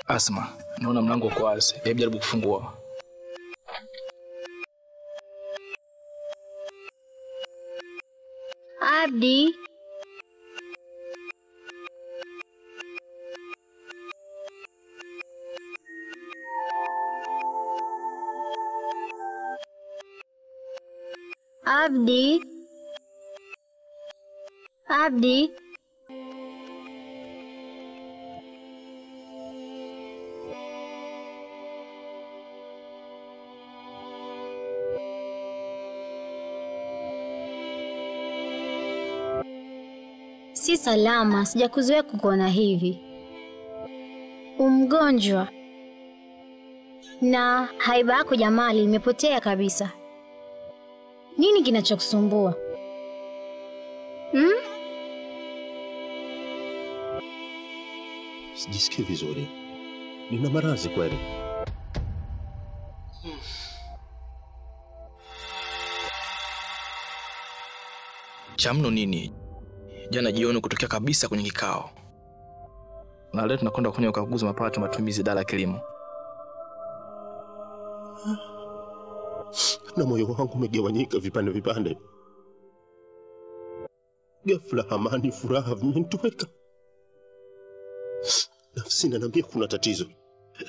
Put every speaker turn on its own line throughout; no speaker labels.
Asma, naona mlango uko wazi. Hebu jaribu kufungua.
Abdi. Abdi. Abdi. Si salama, sijakuzoea kukuona hivi. Umgonjwa. Na haiba yako Jamali imepotea kabisa. Nini kinachokusumbua?
Sijisikii vizuri. Nina maradhi kweli.
Cha mno nini? Jana jioni kutokea kabisa kwenye kikao. Na leo tunakwenda kufanya ukaguzi mapato matumizi idara ya kilimo.
Na moyo wangu umegawanyika vipande vipande. Ghafla amani, furaha vimenitoweka. Nafsi inaniambia kuna tatizo,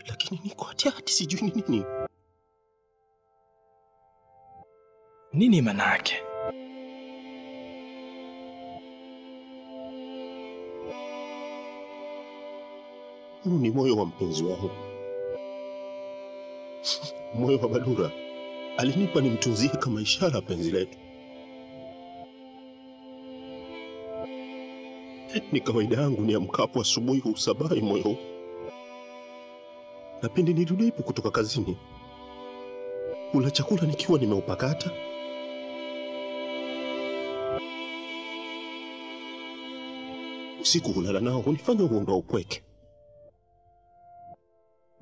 lakini niko hati sijui ni nini.
Nini maana yake?
Huu ni moyo wa mpenzi wangu, moyo wa Badura. Alinipa nimtunzie kama ishara penzi letu. Ni kawaida yangu niamkapo asubuhi husabai moyo, na pindi nirudipo kutoka kazini kula chakula nikiwa nimeupakata. Usiku hulala nao hunifanya uondoa upweke.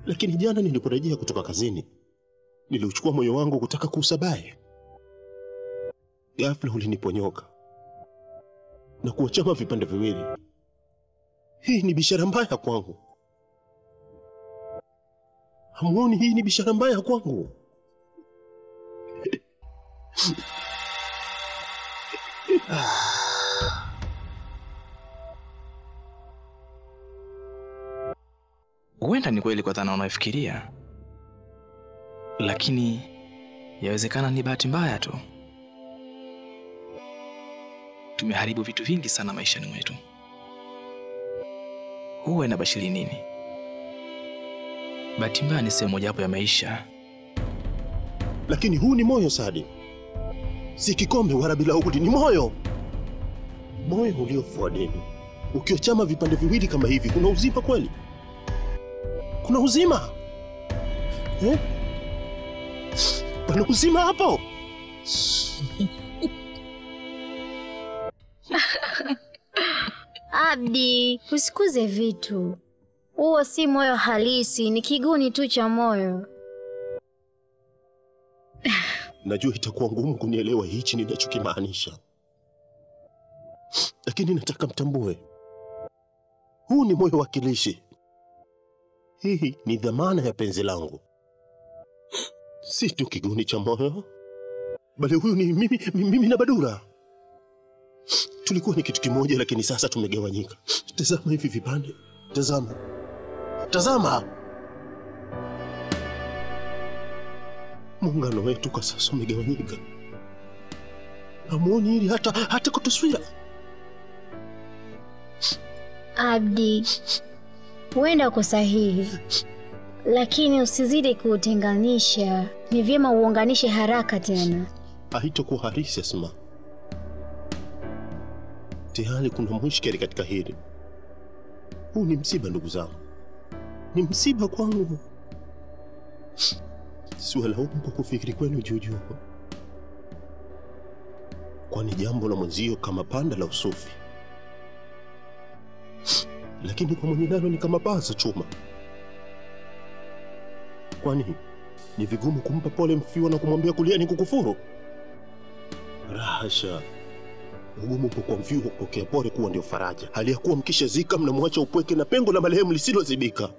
Lakini jana niliporejea kutoka kazini, niliuchukua moyo wangu kutaka kuusabai. Ghafla uliniponyoka na kuachama vipande viwili. Hii ni bishara mbaya kwangu. Hamuoni? Hii ni bishara mbaya kwangu.
Huenda ni kweli kwa dhana unayofikiria, lakini yawezekana ni bahati mbaya tu. Tumeharibu vitu vingi sana maishani mwetu. Huwa inabashiri nini? Bahati mbaya ni sehemu mojawapo ya maisha.
Lakini huu ni moyo Sadi, si kikombe wala bilauri, ni moyo. Moyo uliofua deni. Ukiochama vipande viwili kama hivi, kuna uzima kweli? Kuna uzima? Eh? Pana uzima hapo?
Abdi, usikuze vitu. Huo si moyo halisi, ni kiguni tu cha moyo.
Najua itakuwa ngumu kunielewa hichi ninachokimaanisha, lakini nataka mtambue, huu ni moyo wakilishi. Hii ni dhamana ya penzi langu, si tu kiguni cha moyo, bali huyu ni mimi na Badura. Tulikuwa ni kitu kimoja, lakini sasa tumegawanyika. Tazama hivi vipande, tazama, tazama. Muungano wetu kwa sasa umegawanyika. Hamuoni hili hata kwa taswira?
Abdi, huenda uko sahihi, lakini usizidi kuutenganisha. Ni vyema uunganishe haraka tena.
Haitakuwa halisi Asma. Tayari kuna mushkeli katika hili. Huu ni msiba ndugu zangu, ni msiba kwangu. Siwalaumu kwa kufikiri kwenu juu juu, kwani jambo la mwenzio kama panda la usufi, lakini kwa mwenye nalo ni kama paa za chuma. Kwani ni vigumu kumpa pole mfiwa na kumwambia kulia ni kukufuru? Rahasha. Ugumu upo kwa mfiwa kupokea pole kuwa ndio faraja, hali ya kuwa mkisha zika mnamwacha upweke na pengo la marehemu lisilozibika.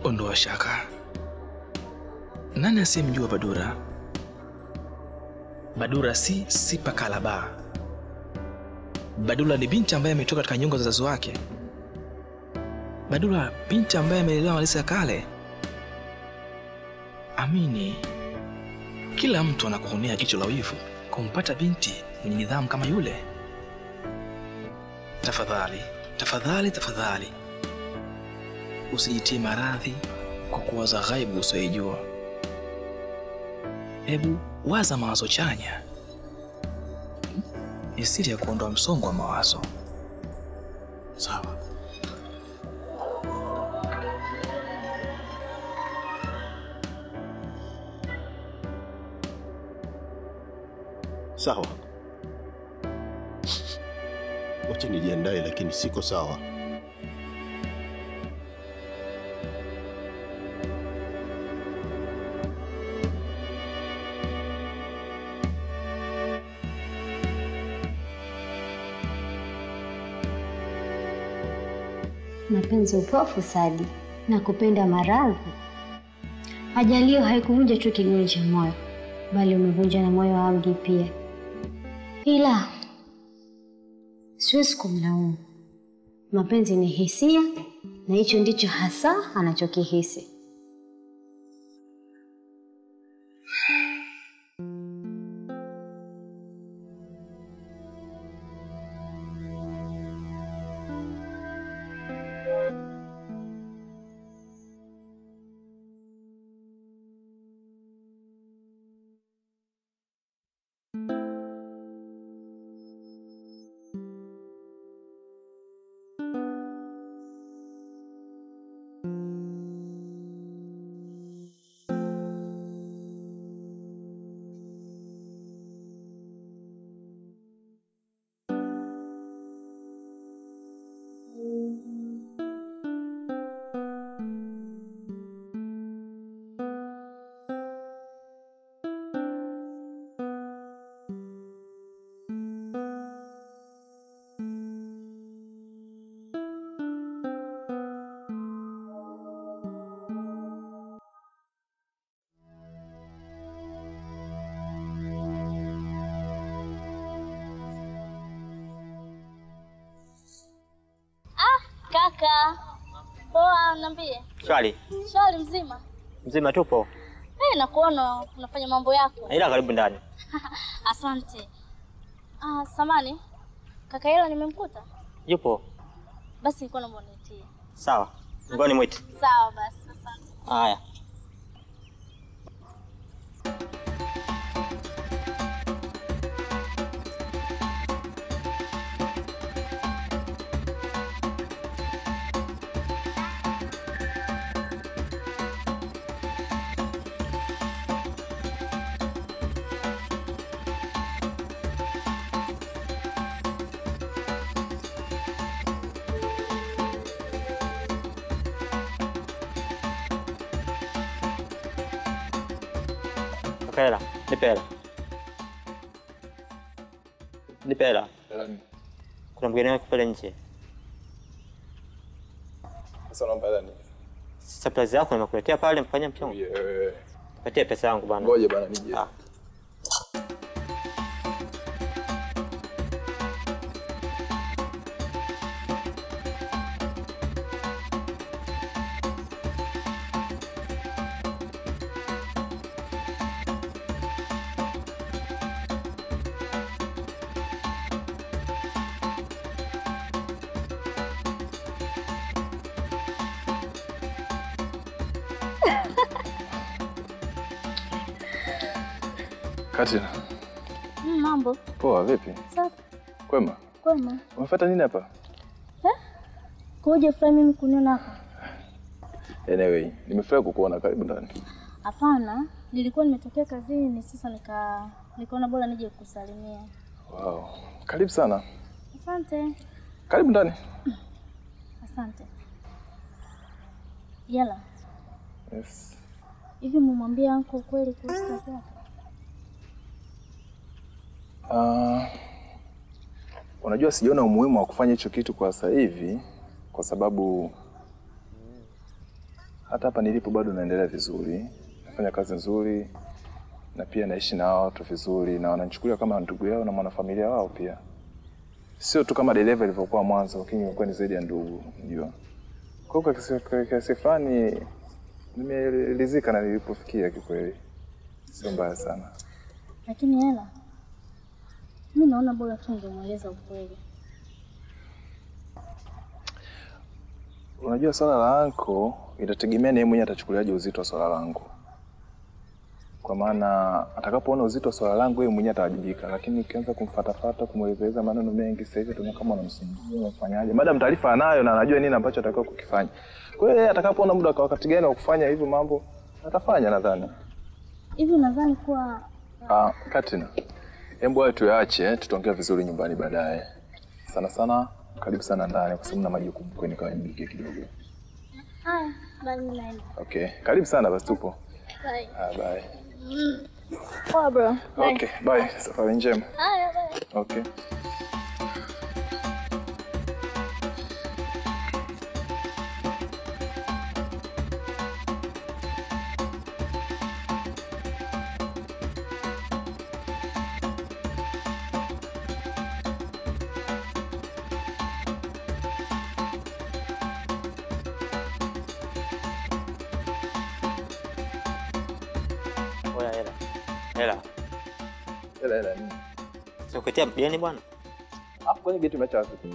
Ondoa shaka. Nani asiyemjua Badura? Badura si pakalaba. Badura ni binti ambaye ametoka katika nyunga za wazazi wake. Badura binti ambaye amelelewa malezi ya kale. Amini, kila mtu anakuonea jicho la wivu kumpata binti mwenye nidhamu kama yule. Tafadhali, tafadhali, tafadhali, usijitie maradhi kwa kuwaza ghaibu usiyojua. Hebu waza mawazo chanya. Ni siri ya kuondoa msongo wa mawazo.
Sawa. Sawa. Wacha nijiandae, lakini siko sawa.
Mapenzi upofu Sadi, na kupenda maradhi. Ajalio haikuvunja tu kiguni cha moyo, bali umevunja na moyo wa Abdi pia. Ila siwezi kumlaumu. Mapenzi ni hisia, na hicho ndicho hasa anachokihisi.
Kaka, poa, niambie.
Shwari.
Shwari mzima?
Mzima tupo.
Eh, nakuona unafanya mambo yako.
Ila karibu ndani.
Asante. Ah, samani. Kaka Hela nimemkuta?
Yupo.
Basi nilikuwa naomba unitie.
Sawa. Ngoja nimwite.
Sawa basi, asante.
Haya. Hela, nipe hela. Nipe hela. Kuna mgeni wako pale nje.
Sasa naomba hela nini?
Surprise yako nimekuletea pale, mfanye mchongo.
Yeah.
Nipatie pesa yangu bana.
Ngoja bana nije.
Ah.
Katina.
Mambo.
Poa, vipi?
Safi.
Kwema?
Kwema.
Umefuata nini hapa?
Eh? Kuja furahi mimi kuniona hapa.
Anyway, nimefurahi kukuona, karibu ndani.
Hapana, nilikuwa nimetokea kazini sasa nikaona bora nije kukusalimia.
Wow. Karibu sana.
Asante.
Karibu ndani.
Asante. Yala.
Yes.
Hivi umemwambia uncle kweli kuhusu kazi yako?
Unajua sijaona umuhimu wa kufanya hicho kitu kwa sasa hivi kwa sababu Hata hapa nilipo bado naendelea vizuri. Nafanya kazi nzuri na pia naishi na watu vizuri na wananichukulia kama ndugu yao na mwanafamilia wao pia. Sio tu kama dereva ilivyokuwa mwanzo, lakini imekuwa ni zaidi ya ndugu, unajua. Kwa hiyo kwa kiasi fulani nimeridhika na nilipofikia kikweli. Sio mbaya sana.
Lakini Ela, mimi naona bora tu ungemueleza ukweli.
Unajua swala la anko itategemea ni yeye mwenyewe atachukuliaje uzito wa swala langu. Kwa maana atakapoona uzito wa swala langu yeye mwenyewe atawajibika, lakini ukianza kumfuatafuata kumueleza maneno mengi sasa hivi tunaona kama unamsumbua, unafanyaje? Madam taarifa anayo na anajua nini ambacho atakao kukifanya. Kwa hiyo yeye atakapoona muda kwa wakati gani wa kufanya hivyo mambo atafanya nadhani.
Hivi unadhani kuwa
Katina, hebu hayo tuyaache, tutaongea vizuri nyumbani baadaye. Sana sana karibu sana ndani kwa sababu na majukumu kweni kawajibike kidogo.
Haya, bye naenda.
Okay, karibu sana basi tupo.
Bye.
Bye.
Poa bro. Bye.
Okay, bye. Safari njema.
Haya, bye.
Okay.
Hela.
Hela nini?
Sikukutia mgeni bwana.
Hapo kwenye geti umeacha wapi?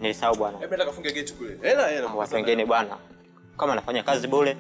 Nilisahau bwana.
Hebu nataka kafunge geti kule. Hela.
Watu wengine bwana. Kama nafanya kazi bure.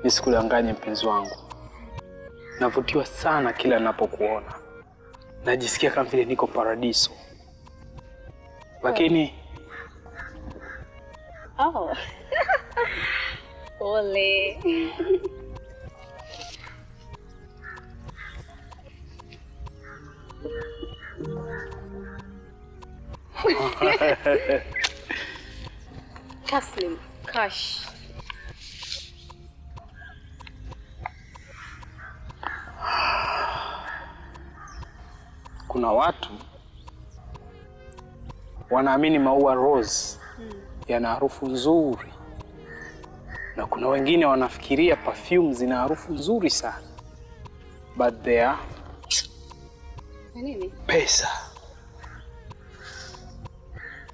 Nisikudanganye mpenzi wangu, navutiwa sana kila ninapokuona. Najisikia kama vile niko paradiso. Lakini
oh. Pole. Taslim, cash.
Kuna watu wanaamini maua rose yana harufu nzuri, na kuna wengine wanafikiria perfume zina harufu nzuri sana, but they are
nini?
Pesa.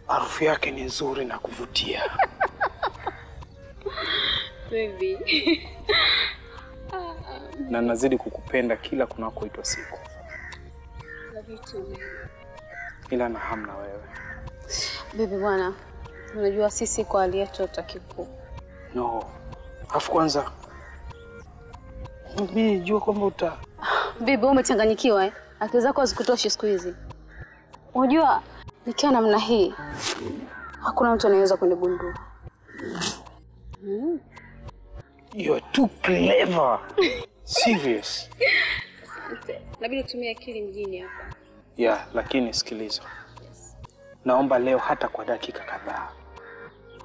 Harufu yake ni nzuri na kuvutia.
Baby.
Na nazidi kukupenda kila kunakoitwa siku.
Love you too.
Ila na hamna wewe.
Baby bwana, unajua sisi kwa hali yetu tutakiku.
No. Afu kwanza mimi jua kwamba uta
Baby wewe umechanganyikiwa eh? Akili zako hazikutoshi siku hizi. Unajua nikiwa namna hii hakuna mtu anayeweza kunigundua.
You are too clever. Serious.
Asante. Inabidi utumie akili mjini hapa.
Yeah, lakini sikiliza. Yes. Naomba leo hata kwa dakika kadhaa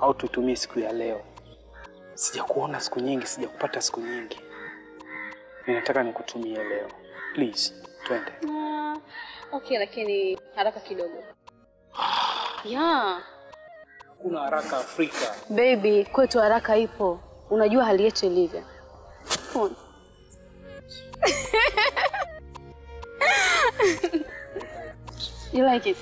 au tutumie siku ya leo. Sijakuona siku nyingi, sijakupata siku nyingi. Ninataka nikutumie leo. Please, twende.
Okay, lakini haraka kidogo. Yeah.
Kuna haraka Afrika.
Baby, kwetu haraka ipo. Unajua hali yetu ilivyo. Come on. You like it?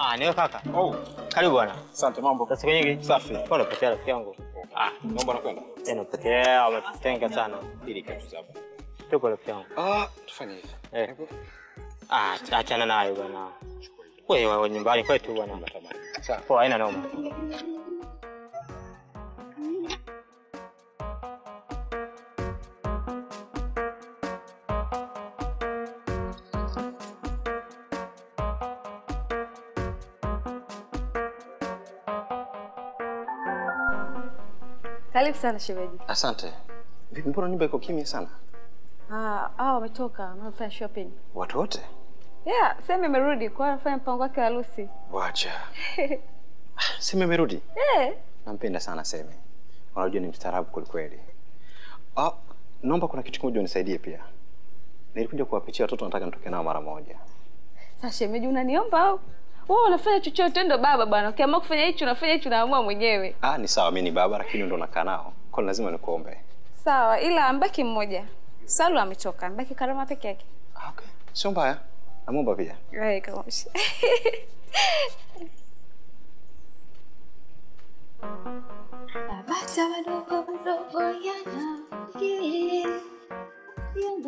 Ah, niwe kaka. Oh, karibu bwana.
Asante, mambo.
Sasa siku nyingi.
Safi.
Pole potea rafiki yangu. Ah,
naomba nakwenda.
Tena potea, umetutenga sana.
Ili kitu sababu.
Tuko rafiki yangu.
Ah, tufanye hivi.
Eh. Ah, achana nayo bwana. Wewe nyumbani kwetu bwana.
Sawa.
Poa, haina noma.
Karibu sana shemeji.
Asante. Vipi, mbona nyumba iko kimya sana?
Wametoka, wanafanya shopping.
Watu wote?
Yeah, Sema amerudi kwa anafanya mpango wake wa harusi.
Wacha. Sema amerudi?
Eh.
Nampenda sana Sema. Unajua ni mstaarabu kweli kweli. Naomba kuna kitu kimoja unisaidie pia. Nilikuja kuwapitia watoto, nataka nitoke nao mara moja.
Sasa shemeji unaniomba au? Wewe unafanya chochote ndo baba bwana. Ukiamua kufanya hicho unafanya hicho, unaamua mwenyewe.
Ni sawa, mimi ni baba lakini ndo nakaa nao. Kwa lazima nikuombe.
Sawa, ila ambaki mmoja. Salu ametoka, ambaki Karama peke yake.
Okay. Sio mbaya. Namuomba pia.
Right, kama.
Bata wadogo wadogo yana yana